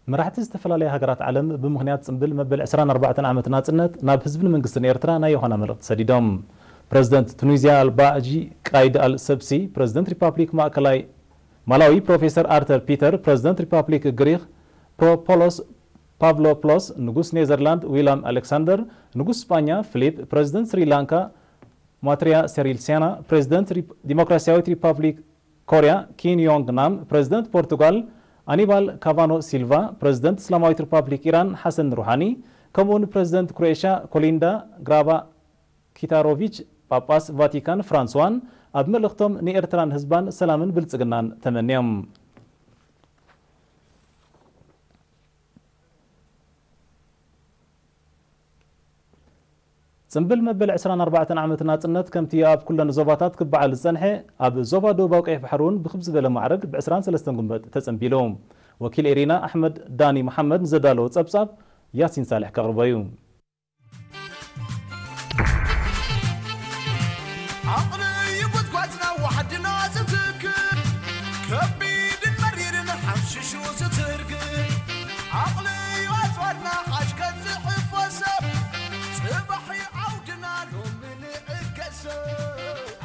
መራሕቲ ዝተፈላለያ ሃገራት ዓለም ብምኽንያት ጽምብል መበል ዕስራን ኣርባዕተን ዓመት ናጽነት ናብ ህዝብን መንግስትን ኤርትራ ናይ ዮሃና መልእኽቲ ሰዲዶም። ፕረዚደንት ቱኒዝያ ኣልባጂ ቃይድ ኣል ሰብሲ፣ ፕረዚደንት ሪፓብሊክ ማእከላይ ማላዊ ፕሮፌሰር ኣርተር ፒተር፣ ፕረዚደንት ሪፓብሊክ ግሪኽ ፕሮፖሎስ ፓቭሎፕሎስ፣ ንጉስ ኔዘርላንድ ዊላም ኣሌክሳንደር፣ ንጉስ ስጳኛ ፊሊፕ፣ ፕረዚደንት ስሪላንካ ማትሪያ ሴሪልሲያና፣ ፕረዚደንት ሪፕ-፣ ዲሞክራሲያዊት ሪፓብሊክ ኮርያ ኪን ዮንግ ናም፣ ፕረዚደንት ፖርቱጋል ኣኒባል ካቫኖ ሲልቫ፣ ፕረዚደንት እስላማዊት ሪፓብሊክ ኢራን ሓሰን ሩሃኒ፣ ከምኡውን ፕረዚደንት ክሮኤሽያ ኮሊንዳ ግራባ ኪታሮቪች፣ ጳጳስ ቫቲካን ፍራንስዋን ኣብ መልእኽቶም ንኤርትራን ህዝባን ሰላምን ብልጽግናን ተመንዮም። ጽምብል መበል ዕስራን ኣርባዕተን ዓመት ናጽነት ከምቲ ኣብ ኩለን ዞባታት ክበዓል ዝጸንሐ፣ ኣብ ዞባ ደቡባዊ ቀይሕ ባሕሪ እውን ብክብ ዝበለ ማዕረግ ብ ዕስራን ሰለስተን ጉንበት ተጸንቢሉ። ወኪል ኤሪና ኣሕመድ ዳኒ መሓመድ ንዘዳለዎ ጸብጻብ ያሲን ሳልሕ ከቕርቦ እዩ። ዓቕሊ እዩ ጉድጓድና ዋሕድና ዝትክእ፣ ከቢድን መሪርን ሓምሽሹ ዝትርግእ። ዓቕሊ እዩ ኣጽዋርና ሓሽ ከጽሕፎ ሰብ፣ ጽባሕ እዩ ዓውድና ሎሚ ንዕገሰ።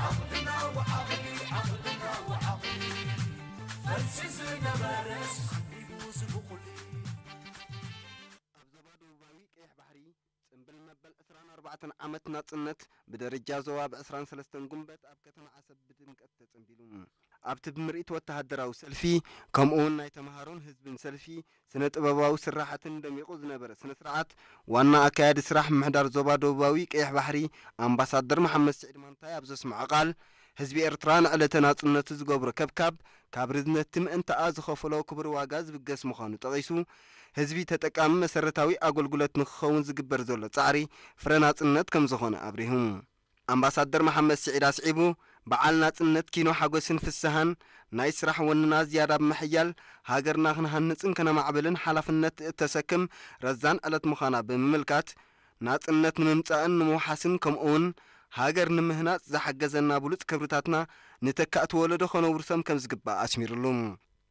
ዓቕልና ወዓቕሊ፣ ዓቕልና ወዓቕሊ፣ ፈልሲ ዝነበረስ ሓቢሩ ዝብኹሊ። ኣብ ዞባ ደቡባዊ ቀይሕ ባሕሪ ጽምብል መበል ዕስራን ኣርባዕተን ዓመት ናጽነት ብደረጃ ዞባ ብ ዕስራን ሰለስተን ጉንበት ኣብ ከተማ ዓሰብ ብድምቀት ተጸንቢሉ። ኣብቲ ብምርኢት ወተሃደራዊ ሰልፊ ከምኡውን ናይ ተምሃሮን ህዝብን ሰልፊ ስነ ጥበባዊ ስራሓትን ደሚቑ ዝነበረ ስነ ስርዓት ዋና ኣካያዲ ስራሕ ምምሕዳር ዞባ ደቡባዊ ቀይሕ ባሕሪ ኣምባሳደር መሓመድ ስዒድ ማንታይ ኣብ ዘስምዖ ቃል ህዝቢ ኤርትራ ንዕለተ ናጽነቱ ዝገብሮ ከብካብ ካብ ርዝነቲ ምእንታኣ ዝኸፈሎ ክቡር ዋጋ ዝብገስ ምዃኑ ጠቒሱ ህዝቢ ተጠቃሚ መሰረታዊ ኣገልግሎት ንክኸውን ዝግበር ዘሎ ጻዕሪ ፍረ ናጽነት ከም ዝኾነ ኣብሪሁ። ኣምባሳደር መሓመድ ስዒድ ኣስዒቡ በዓል ናጽነት ኪኖ ሓጎስን ፍስሃን ናይ ስራሕ ወንና ዝያዳ ብምሕያል ሃገርና ክንሃንጽን ከነማዕብልን ሓላፍነት እተሰክም ረዛን ዕለት ምዃና ብምምልካት ናጽነት ንምምጻእን ንምውሓስን ከምኡውን ሃገር ንምህናጽ ዝሓገዘና ብሉጽ ክብርታትና ንተካእቲ ወለዶ ከነውርሶም ከም ዝግባእ ኣስሚርሉ።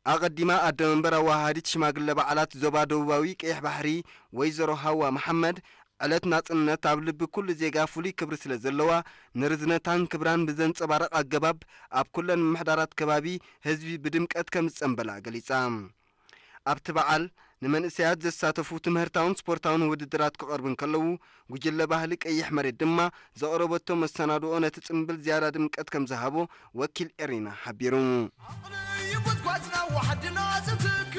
ኣቐዲማ ኣደ መንበር ኣወሃሃዲት ሽማግለ በዓላት ዞባ ደቡባዊ ቀይሕ ባሕሪ ወይዘሮ ሃዋ መሓመድ ዕለት ናጽነት ኣብ ልቢ ኩሉ ዜጋ ፍሉይ ክብሪ ስለ ዘለዋ ንርዝነታን ክብራን ብዘንጸባርቕ ኣገባብ ኣብ ኩለን ምምሕዳራት ከባቢ ህዝቢ ብድምቀት ከም ዝጸንበላ ገሊጻ። ኣብቲ በዓል ንመንእሰያት ዘሳተፉ ትምህርታውን ስፖርታውን ውድድራት ክቐርቡ እንከለዉ ጉጅለ ባህሊ ቀይሕ መሬት ድማ ዘቕረበቶ መሰናድኦ ነቲ ጽምብል ዝያዳ ድምቀት ከም ዝሃቦ ወኪል ኤሪና ሓቢሩ። ዓቕሊ እዩ ጉድጓድና ዋሕድና ዝትክእ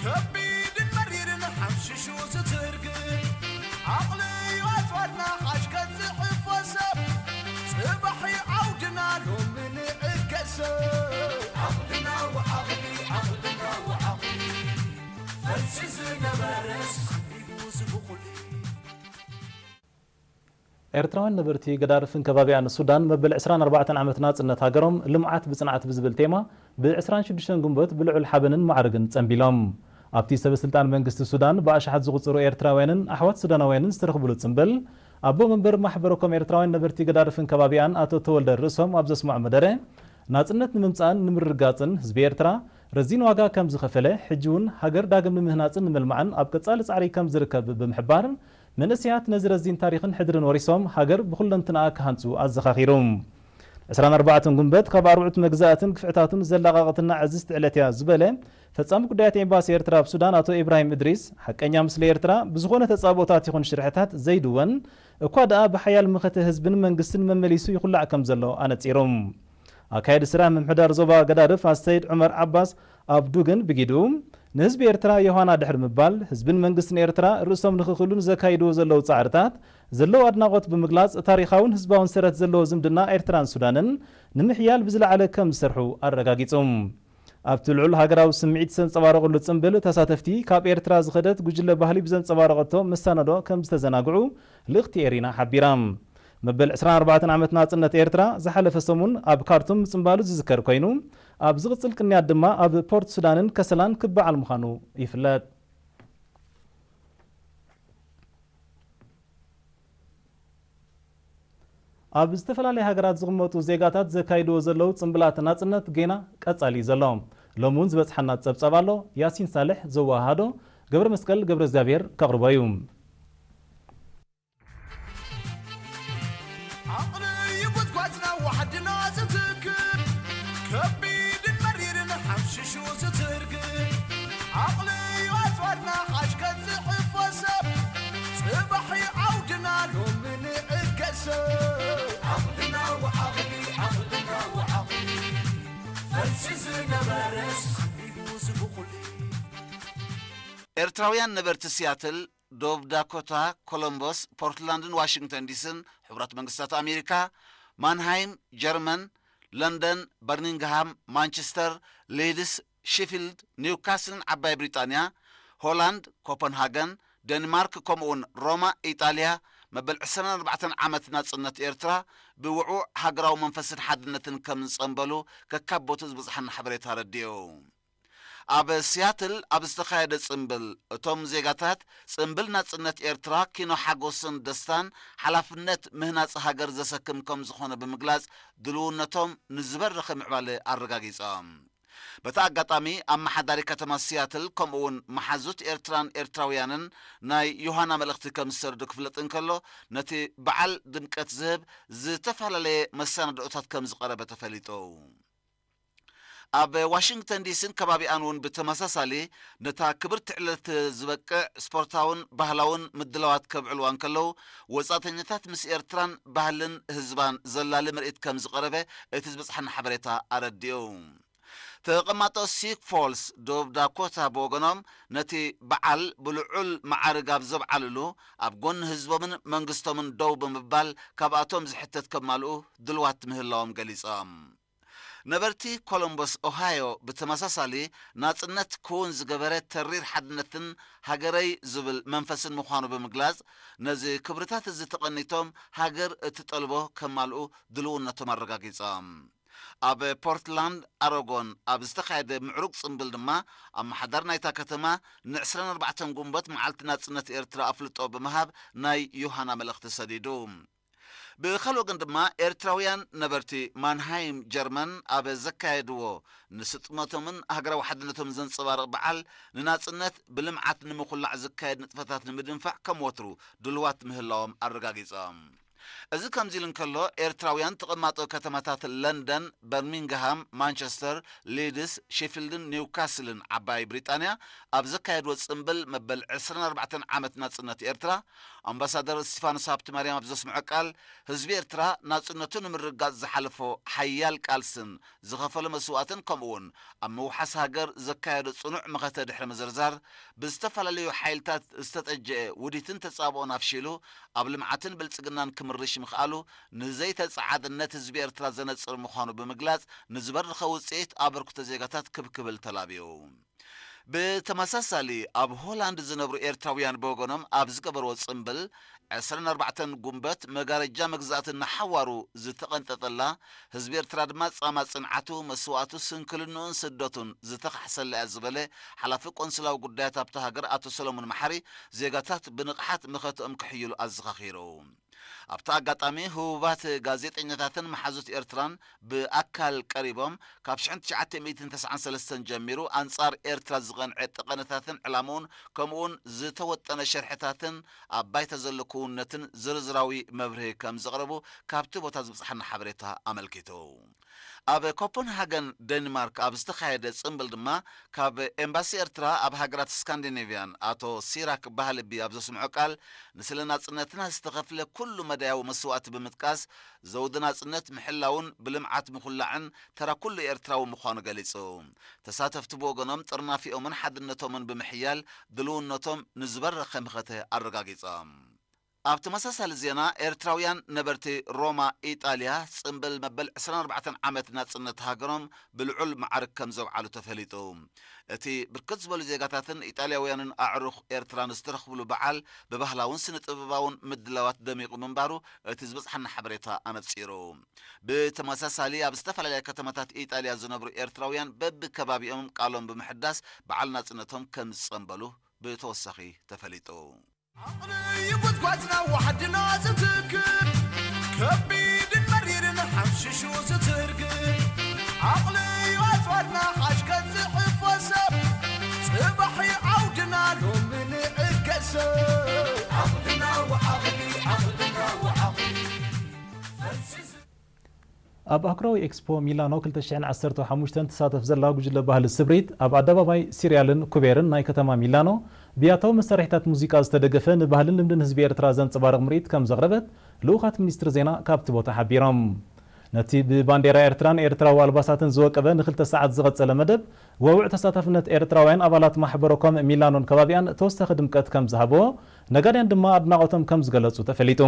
ከቢድን መሪርን ሓምሽሹ ዝትርግእ ዓቕሊ እዩ ኣጽዋርና ሓሽ ከጽሕፎ ሰብ ጽባሕ እዩ ዓውድና ሎሚ ንዕገሰ ዓቕልና ወዓቕሊ ዓቕልና ወዓቕሊ ፈልሲ ዝነበረስ ሓቢሩ ዝብኹሊ ኤርትራውያን ነበርቲ ገዳርፍን ከባቢኣን ሱዳን መበል ዕስራን ኣርባዕተን ዓመት ናጽነት ሃገሮም ልምዓት ብጽንዓት ብዝብል ቴማ ብ ዕስራን ሽዱሽተን ግንቦት ብልዑል ሓበንን ማዕርግን ጸንቢሎም። ኣብቲ ሰበ ስልጣን መንግስቲ ሱዳን ብኣሽሓት ዝቑጸሩ ኤርትራውያንን ኣሕዋት ሱዳናውያንን ዝተረኽብሉ ጽምብል ኣቦ መንበር ማሕበረ ኮም ኤርትራውያን ነበርቲ ገዳርፍን ከባቢኣን ኣቶ ተወልደ ርእሶም ኣብ ዘስምዖ መደረ ናጽነት ንምምጻእን ንምርግጋጽን ህዝቢ ኤርትራ ረዚን ዋጋ ከም ዝኸፈለ ሕጂ እውን ሃገር ዳግም ንምህናጽን ንመልማዕን ኣብ ቀጻሊ ጻዕሪ ከም ዝርከብ ብምሕባር መንእሰያት ነዚ ረዚን ታሪኽን ሕድርን ወሪሶም ሃገር ብኹለንትናኣ ክሃንጹ ኣዘኻኺሩ። ዕስራን ኣርባዕተን ጉንበት ካብ ኣርዑት መግዛእትን ግፍዕታቱን ዘላቐቐትና ዕዝዝቲ ዕለት እያ ዝበለ ፈጻሚ ጉዳያት ኤምባሲ ኤርትራ ኣብ ሱዳን ኣቶ ኢብራሂም እድሪስ ሓቀኛ ምስሊ ኤርትራ ብዝኾነ ተጻብኦታት ይኹን ሽርሕታት ዘይድወን እኳ ደኣ ብሓያል መኸተ ህዝብን መንግስትን መመሊሱ ይኹላዕ ከም ዘሎ ኣነጺሩ። ኣካየዲ ስራሕ ምምሕዳር ዞባ ገዳርፍ ኣሰይድ ዑመር ዓባስ ኣብ ዱግን ብጊዱ ንህዝቢ ኤርትራ ዮሃና ድሕሪ ምባል ህዝብን መንግስትን ኤርትራ ርእሶም ንኽኽሉ ንዘካይድዎ ዘለዉ ጻዕርታት ዘለዉ ኣድናቖት ብምግላጽ ታሪኻውን ህዝባውን ሰረት ዘለዎ ዝምድና ኤርትራን ሱዳንን ንምሕያል ብዝለዓለ ከም ዝሰርሑ ኣረጋጊጹ። ኣብቲ ልዑል ሃገራዊ ስምዒት ዝተንጸባረቐሉ ጽምብል ተሳተፍቲ ካብ ኤርትራ ዝኸደት ጉጅለ ባህሊ ብዘንጸባረቐቶ መሰናዶ ከም ዝተዘናግዑ ልእኽቲ ኤሪና ሓቢራ። መበል ዕስራን ኣርባዕተን ዓመት ናጽነት ኤርትራ ዝሓለፈ ሰሙን ኣብ ካርቱም ምጽንባሉ ዝዝከር ኮይኑ ኣብ ዝቕጽል ቅንያት ድማ ኣብ ፖርት ሱዳንን ከሰላን ክበዓል ምዃኑ ይፍለጥ። ኣብ ዝተፈላለያ ሃገራት ዝቕመጡ ዜጋታት ዘካይድዎ ዘለዉ ጽምብላት ናጽነት ጌና ቀጻሊ እዩ ዘሎ። ሎሚ እውን ዝበጽሓና ጸብጻብ ኣሎ። ያሲን ሳልሕ ዘወሃሃዶ፣ ገብረ መስቀል ገብረ እግዚኣብሔር ከቕርቦ እዩ። ዓቕሊ እዩ ጉድጓድና ዋሕድና ዝትክል፣ ከቢድን መሪርን ሓምሽሹ ዝትርግል። ዓቕሊ እዩ ኣጽዋርና ሓሽከት ዝሕፈሰብ፣ ጽባሕ እዩ ዓውድና ሎሚ ንዕገሰብ። ዓቕልና ወዓቕሊ፣ ዓቕልና ወዓቕሊ፣ ፈልሲ ዝነበረስ ሓቢቡ ዝብቑል። ኤርትራውያን ነበርቲ ሲያትል፣ ዶብ ዳኮታ፣ ኮሎምቦስ፣ ፖርትላንድን ዋሽንግተን ዲስን፣ ሕቡራት መንግስታት ኣሜሪካ፣ ማንሃይም፣ ጀርመን፣ ለንደን፣ በርሚንግሃም፣ ማንቸስተር፣ ሊድስ፣ ሺፊልድ፣ ኒውካስልን ዓባይ ብሪጣንያ፣ ሆላንድ፣ ኮፐንሃገን፣ ደንማርክ፣ ከምኡውን ሮማ፣ ኢጣልያ፣ መበል ዕስራን ኣርባዕተን ዓመት ናጽነት ኤርትራ ብውዕዉዕ ሃገራዊ መንፈስን ሓድነትን ከም ዝጸንበሉ ከካብ ቦትኡ ዝበጽሓና ሓበሬታ ኣረዲኡ። ኣብ ሲያትል ኣብ ዝተኻየደ ጽምብል፣ እቶም ዜጋታት፣ ጽምብል ናጽነት ኤርትራ ኪኖ ሓጎስን ደስታን ሓላፍነት ምህናጽ ሃገር ዘሰክም ከም ዝኾነ ብምግላጽ፣ ድልውነቶም ንዝበረኸ ምዕባለ ኣረጋጊጾም። በቲ ኣጋጣሚ፣ ኣመሓዳሪ ከተማ ሲያትል ከምኡውን መሓዙት ኤርትራን ኤርትራውያንን ናይ ዮሃና መልእኽቲ ከም ዝሰደዱ ክፍለጥ እንከሎ፣ ነቲ በዓል ድምቀት ዝህብ ዝተፈላለየ መሰናድኦታት ከም ዝቐረበ ተፈሊጡ። ኣብ ዋሽንግተን ዲሲን ከባቢኣን እውን ብተመሳሳሊ ነታ ክብርቲ ዕለት ዝበቅዕ ስፖርታውን ባህላውን ምድላዋት ከብዕልዋ እንከለዉ፣ ወጻእተኛታት ምስ ኤርትራን ባህልን ህዝባን ዘላሊ ምርኢት ከም ዝቐረበ እቲ ዝበጽሓና ሓበሬታ ኣረዲኡ። ተቐማጦ ሲክ ፎልስ፣ ደቡብ ዳኮታ፣ ብወገኖም፣ ነቲ በዓል ብልዑል መዓርግ ኣብ ዘብዓልሉ፣ ኣብ ጎኒ ህዝቦምን መንግስቶምን ደው ብምባል ካብኣቶም ዝሕተት ከማልኡ ድልዋት ምህላዎም ገሊጾም። ነበርቲ ኮሎምቦስ ኦሃዮ ብተመሳሳሊ፣ ናጽነት ክውን ዝገበረ ተሪር ሓድነትን ሃገረይ ዝብል መንፈስን ምዃኑ ብምግላጽ፣ ነዚ ክብርታት እዚ ተቐኒቶም ሃገር እትጠልቦ ከማልኡ ድልውነቶም ኣረጋጊጾም። ኣብ ፖርትላንድ ኣረጎን ኣብ ዝተኻየደ ምዕሩግ ጽምብል ድማ፣ ኣመሓዳሪ ናይታ ከተማ ን ዕስራን ኣርባዕተን ጉንበት መዓልቲ ናጽነት ኤርትራ ኣፍልጦ ብምሃብ ናይ ዮሃና መልእኽቲ ሰዲዱ። ብኻልእ ወገን ድማ፣ ኤርትራውያን ነበርቲ ማንሃይም ጀርመን ኣብ ዘካየድዎ ንስጥመቶምን ሃገራዊ ሓድነቶምን ዘንጸባርቕ በዓል ንናጽነት ብልምዓት ንምኹላዕ ዝካየድ ንጥፈታት ንምድንፋዕ ከም ወትሩ ድልዋት ምህላዎም ኣረጋጊጾም። እዚ ከምዚ ኢሉ እንከሎ፣ ኤርትራውያን ተቐማጦ ከተማታት ለንደን፣ በርሚንግሃም፣ ማንቸስተር፣ ሊድስ፣ ሼፊልድን ኒውካስልን ዓባይ ብሪጣንያ ኣብ ዘካየድዎ ጽምብል መበል ዕስራን ኣርባዕተን ዓመት ናጽነት ኤርትራ፣ ኣምባሳደር እስቲፋኖስ ሃብተማርያም ኣብ ዘስምዖ ቃል፣ ህዝቢ ኤርትራ ናጽነቱ ንምርግጋጽ ዝሓለፎ ሓያል ቃልስን ዝኸፈሎ መስዋእትን፣ ከምኡውን ኣብ ምውሓስ ሃገር ዘካየዶ ጽኑዕ መኸተ ድሕሪ ምዝርዛር፣ ብዝተፈላለዩ ሓይልታት ዝተጠጀአ ውዲትን ተጻብኦን ኣፍሺሉ ኣብ ልምዓትን ብልጽግናን ክምርሽ ምኽኣሉ ንዘይተጸዓድነት ህዝቢ ኤርትራ ዘነጽር ምዃኑ ብምግላጽ፣ ንዝበረኸ ውጽኢት ኣበርክቶ ዜጋታት ክብ ክብል ተላብዩ። ብተመሳሳሊ፣ ኣብ ሆላንድ ዝነብሩ ኤርትራውያን ብወገኖም ኣብ ዝገበርዎ ጽምብል፣ ዕስራን ኣርባዕተን ጉንበት መጋረጃ መግዛእቲ ንሓዋሩ ዝተቐንጠጠላ፣ ህዝቢ ኤርትራ ድማ ጻማ ጽንዓቱ፣ መስዋእቱ፣ ስንክልንኡን ስደቱን ዝተኻሕሰላ እያ ዝበለ ሓላፊ ቆንስላዊ ጉዳያት ኣብታ ሃገር ኣቶ ሰሎሞን መሓሪ፣ ዜጋታት ብንቕሓት መኸተኦም ክሕይሉ ኣዘኻኺሩ። ኣብቲ ኣጋጣሚ፣ ህቡባት ጋዜጠኛታትን መሓዙት ኤርትራን ብኣካል ቀሪቦም፣ ካብ ሽሕን ትሽዓተ ሚእትን ተስዓን ሰለስተን ጀሚሩ ኣንጻር ኤርትራ ዝቐንዐ ጠቐነታትን ዕላምኡን፣ ከምኡውን ዝተወጠነ ሸርሕታትን ኣብ ባይታ ዘሎ ክውንነትን ዝርዝራዊ መብርሂ ከም ዘቕረቡ ካብቲ ቦታ ዝበጽሓና ሓበሬታ ኣመልኪቱ። ኣብ ኮፐንሃገን ደንማርክ ኣብ ዝተኻየደ ጽምብል ድማ፣ ካብ ኤምባሲ ኤርትራ ኣብ ሃገራት ስካንዲኔቭያን ኣቶ ሲራክ ባህልቢ ኣብ ዘስምዖ ቃል፣ ንስለ ናጽነትና ዝተኸፍለ ኩሉ መዳያዊ መስዋእቲ ብምጥቃስ፣ ዘውዲ ናጽነት ምሕላውን ብልምዓት ምኹላዕን ተራ ኩሉ ኤርትራዊ ምዃኑ ገሊጹ። ተሳተፍቲ ብወገኖም፣ ጥርናፊኦምን ሓድነቶምን ብምሕያል፣ ድልውነቶም ንዝበረኸ መኸተ ኣረጋጊጾም። ኣብ ተመሳሳሊ ዜና፣ ኤርትራውያን ነበርቲ ሮማ፣ ኢጣልያ፣ ጽምብል መበል ዕስራን ኣርባዕተን ዓመት ናጽነት ሃገሮም ብልዑል መዓርግ ከም ዘብዓሉ ተፈሊጡ። እቲ ብርክት ዝበሉ ዜጋታትን ኢጣልያውያንን ኣዕሩኽ ኤርትራን ዝተረኽብሉ በዓል፣ ብባህላውን ስነ-ጥበባውን ምድላዋት ደሚቑ ምንባሩ እቲ ዝበጽሓና ሓበሬታ ኣነጺሩ። ብተመሳሳሊ፣ ኣብ ዝተፈላለያ ከተማታት ኢጣልያ ዝነብሩ ኤርትራውያን በብከባቢኦም ቃሎም ብምሕዳስ በዓል ናጽነቶም ከም ዝጸንበሉ ብተወሳኺ ተፈሊጡ። ዓቕሊ እዩ ጉድጓድና ዋሕድና ዝትክል፣ ከቢድን መሪርን ሓምሽሹ ዝትርግል። ዓቕሊ ኣፅዋርና ሓሽ ከንፅሕፎ ሰብ፣ ፅባሕ ዓውድና ሎሚ ንዕገሶ። ዓቕልና ወዓቕሊ፣ ዓቕልና ወዓቕሊ። ኣብ ኣህጉራዊ ኤክስፖ ሚላኖ ክልተ ሽሕን ዓሰርተ ሓሙሽተን ትሳተፍ ዘላ ጉጅለ ባህሊ ስብሪት፣ ኣብ ኣደባባይ ሲሪያልን ኩቤርን ናይ ከተማ ሚላኖ ብያታዊ መሳርሒታት ሙዚቃ ዝተደገፈ፣ ንባህልን ልምድን ህዝቢ ኤርትራ ዘንጸባርቕ ምርኢት ከም ዘቕረበት ልኡኻት ሚኒስትሪ ዜና ካብቲ ቦታ ሓቢሮም። ነቲ ብባንዴራ ኤርትራን ኤርትራዊ ኣልባሳትን ዝወቀበ ንክልተ ሰዓት ዝቐጸለ መደብ፣ ወውዕ ተሳታፍነት ኤርትራውያን ኣባላት ማሕበረ ኮም ሚላኖን ከባቢኣን ተወሳኺ ድምቀት ከም ዝሃቦ፣ ነጋድያን ድማ ኣድናቖቶም ከም ዝገለጹ ተፈሊጡ።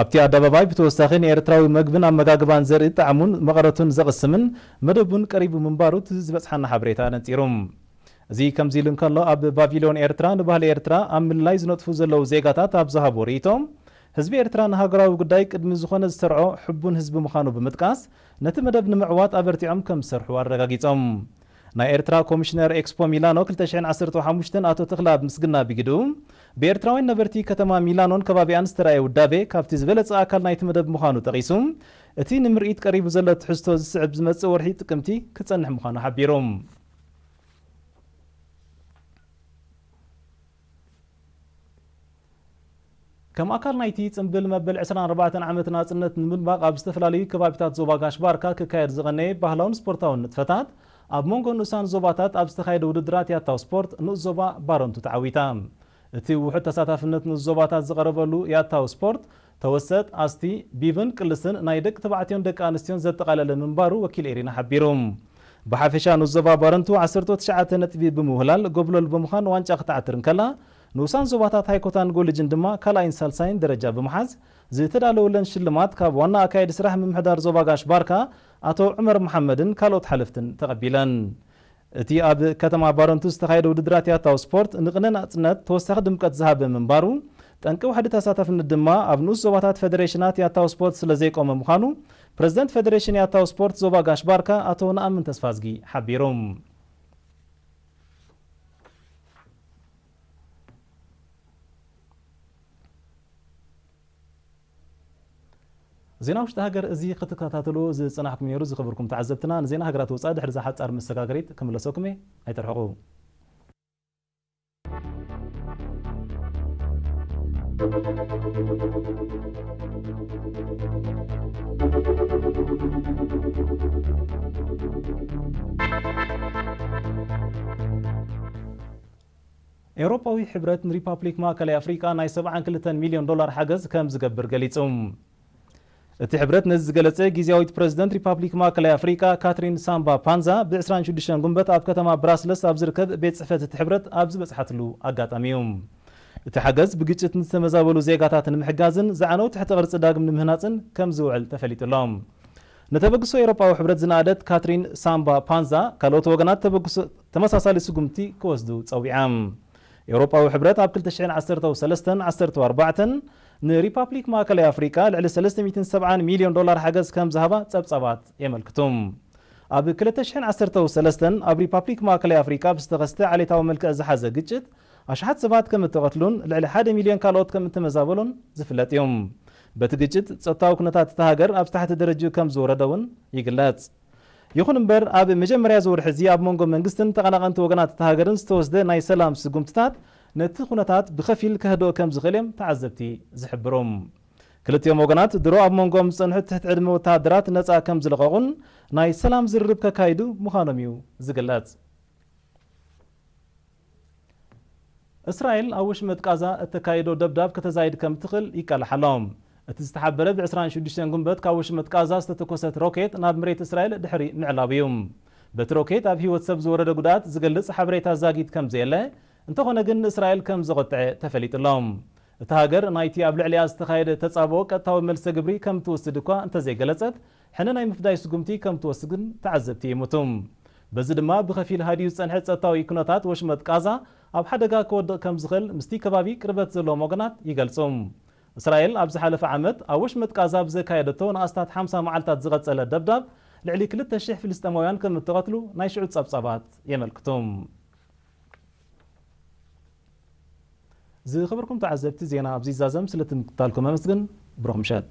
ኣብቲ ኣደባባይ ብተወሳኺ ንኤርትራዊ መግብን ኣመጋግባን ዘርኢ ጣዕሙን መቐረቱን ዘቕስምን መደቡን ቀሪቡ ምንባሩ እቲ ዝበጽሓና ሓበሬታ ኣነጺሩ። እዚ ከምዚ ኢሉ እንከሎ፣ ኣብ ባቪልዮን ኤርትራ ንባህሊ ኤርትራ ኣብ ምልላይ ዝነጥፉ ዘለዉ ዜጋታት ኣብ ዝሃቦ ርእይቶ፣ ህዝቢ ኤርትራ ንሃገራዊ ጉዳይ ቅድሚ ዝኾነ ዝሰርዖ ሕቡን ህዝቢ ምዃኑ ብምጥቃስ፣ ነቲ መደብ ንምዕዋት ኣበርቲዖም ከም ዝሰርሑ ኣረጋጊጾም። ናይ ኤርትራ ኮሚሽነር ኤክስፖ ሚላኖ ክልተ ሽሕን ዓሰርተ ሓሙሽተን ኣቶ ተኽለኣብ ምስግና ብግድኡ፣ ብኤርትራውያን ነበርቲ ከተማ ሚላኖን ከባቢኣን ዝተራእየ ውዳቤ ካብቲ ዝበለጸ ኣካል ናይቲ መደብ ምዃኑ ጠቒሱ፣ እቲ ንምርኢት ቀሪቡ ዘሎ ትሕዝቶ ዝስዕብ ዝመጽእ ወርሒ ጥቅምቲ ክጸንሕ ምዃኑ ሓቢሩ። ከም ኣካል ናይቲ ጽምብል መበል ዕስራን ኣርባዕተን ዓመት ናጽነት ንምድማቕ ኣብ ዝተፈላለዩ ከባቢታት ዞባ ጋሽ ባርካ ክካየድ ዝቐነየ ባህላውን ስፖርታውን ንጥፈታት፣ ኣብ መንጎ ንኡሳን ዞባታት ኣብ ዝተኻየደ ውድድራት ያታው ስፖርት ንኡስ ዞባ ባረንቱ ተዓዊታ። እቲ ውሑድ ተሳታፍነት ንኡስ ዞባታት ዝቐረበሉ ያታው ስፖርት፣ ተወሰጥ፣ ኣስቲ፣ ቢብን ቅልስን ናይ ደቂ ተባዕትዮን ደቂ ኣንስትዮን ዘጠቓለለ ምንባሩ ወኪል ኤሪና ሓቢሩ። ብሓፈሻ ንኡስ ዞባ ባረንቱ ዓሰርተ ትሽዓተ ነጥቢ ብምውህላል ጎብለል ብምዃን ዋንጫ ክትዓትር እንከላ፣ ንኡሳን ዞባታት ሃይኮታን ጎልጅን ድማ ካልኣይን ሳልሳይን ደረጃ ብምሓዝ ዝተዳለወለን ሽልማት ካብ ዋና ኣካየዲ ስራሕ ምምሕዳር ዞባ ጋሽ ባርካ ኣቶ ዑመር መሓመድን ካልኦት ሓለፍትን ተቐቢለን። እቲ ኣብ ከተማ ባረንቱ ዝተኻየደ ውድድራት ያታው ስፖርት ንቕነ ናጽነት ተወሳኺ ድምቀት ዝሃበ ምንባሩ፣ ጠንቂ ዋሕዲ ተሳታፍነት ድማ ኣብ ንኡስ ዞባታት ፌደሬሽናት ያታው ስፖርት ስለ ዘይቆመ ምዃኑ፣ ፕረዚደንት ፌደሬሽን ያታው ስፖርት ዞባ ጋሽ ባርካ ኣቶ ነኣምን ተስፋዝጊ ሓቢሩ። ዜና ውሽጢ ሃገር እዚ ክትከታተሉ ዝጸናሕኩም ነይሩ። ዝኸበርኩም ተዓዘብትና፣ ንዜና ሃገራት ወጻኢ ድሕሪ እዛ ሓጻር መሰጋገሪት ክምለሰኩም እየ። ኣይትርሕቑ። ኤውሮጳዊ ሕብረት ንሪፓብሊክ ማእከላይ ኣፍሪቃ ናይ ሰብዓን ክልተን ሚልዮን ዶላር ሓገዝ ከም ዝገብር ገሊጹ። እቲ ሕብረት ነዚ ዝገለጸ፣ ግዝያዊት ፕረዚደንት ሪፓብሊክ ማእከላይ ኣፍሪቃ ካትሪን ሳምባ ፓንዛ ብዕስራን ሽዱሽተን ጉንበት ኣብ ከተማ ብራስለስ ኣብ ዝርከብ ቤት ጽሕፈት እቲ ሕብረት ኣብ ዝበጽሓትሉ ኣጋጣሚ እዩ። እቲ ሓገዝ ብግጭት ንዝተመዛበሉ ዜጋታት ንምሕጋዝን ዝዓነው ትሕተ ቅርጺ ዳግም ንምህናጽን ከም ዝውዕል ተፈሊጡ ኣሎ። ንተበግሶ ኤውሮጳዊ ሕብረት ዝነኣደት ካትሪን ሳምባ ፓንዛ፣ ካልኦት ወገናት ተበግሶ ተመሳሳሊ ስጉምቲ ክወስዱ ጸዊዓ። ኤውሮጳዊ ሕብረት ኣብ ክልተ ሽሕን ዓሰርተ ሰለስተን ዓሰርተ ኣርባዕተን ንሪፓብሊክ ማእከላይ ኣፍሪቃ ልዕሊ ሰለስተ ሚእትን ሰብዓን ሚልዮን ዶላር ሓገዝ ከም ዝሃባ ጸብጻባት የመልክቱ። ኣብ ክልተ ሽሕን ዓሰርተ ሰለስተን ኣብ ሪፓብሊክ ማእከላይ ኣፍሪቃ ብዝተኸስተ ዓሌታዊ መልክዕ ዝሓዘ ግጭት ኣሽሓት ሰባት ከም እተቐትሉን ልዕሊ ሓደ ሚልዮን ካልኦት ከም እተመዛበሉን ዝፍለጥ እዩ። በቲ ግጭት ጸጥታዊ ኩነታት እታ ሃገር ኣብ ታሕቲ ደረጃ ከም ዝወረደ እውን ይግለጽ። ይኹን እምበር፣ ኣብ መጀመርያ እዚ ወርሒ እዚ ኣብ መንጎ መንግስትን ተቐናቐንቲ ወገናት እታ ሃገርን ዝተወስደ ናይ ሰላም ስጉምትታት ነቲ ኩነታት ብኸፊል ከህድኦ ከም ዝኽእል እዮም ተዓዘብቲ ዝሕብሩ። ክልቲኦም ወገናት ድሮ ኣብ መንጎኦም ዝጸንሑ ትሕቲ ዕድመ ወተሃደራት ነጻ ከም ዝለቐቑን ናይ ሰላም ዝርርብ ከካይዱ ምዃኖም እዩ ዝግለጽ። እስራኤል ኣብ ወሽመጥ ቃዛ እተካይዶ ደብዳብ ከተዛይድ ከም ትኽእል ይቃላሕ ኣሎ። እቲ ዝተሓበረ ብ ዕስራን ሽዱሽተን ጉንበት ካብ ወሽመጥ ቃዛ ዝተተኮሰት ሮኬት ናብ መሬት እስራኤል ድሕሪ ምዕላቡ እዩ። በቲ ሮኬት ኣብ ህይወት ሰብ ዝወረደ ጉድኣት ዝገልጽ ሓበሬታ ዛጊት ከም ዘየለ፣ እንተኾነ ግን ንእስራኤል ከም ዘቖጥዐ ተፈሊጡ ኣሎ። እታ ሃገር ናይቲ ኣብ ልዕሊኣ ዝተኻየደ ተጻብኦ ቀጥታዊ መልሰ ግብሪ ከም ትወስድ እኳ እንተዘይገለጸት፣ ሕነ ናይ ምፍዳይ ስጉምቲ ከም ትወስድ ግን ተዓዘብቲ ይእምቱ። በዚ ድማ ብኸፊል ሃዲኡ ዝጸንሐ ጸጥታዊ ኩነታት ወሽመጥ ቃዛ ኣብ ሓደጋ ክወድቕ ከም ዝኽእል ምስቲ ከባቢ ቅርበት ዘለዎም ወገናት ይገልጹ። እስራኤል ኣብ ዝሓለፈ ዓመት ኣብ ወሽመጥ ቃዛ ብዘካየደቶ ንኣስታት ሓምሳ መዓልታት ዝቐጸለ ደብዳብ ልዕሊ ክልተ ሽሕ ፍልስጤማውያን ከም እተቐትሉ ናይ ሽዑ ጸብጻባት የመልክቱ። ዝኸበርኩም ተዓዘብቲ፣ ዜና ኣብዚ ይዛዘም። ስለ ትምክታልኩም ኣመስግን። ብሩኽ ምሸት።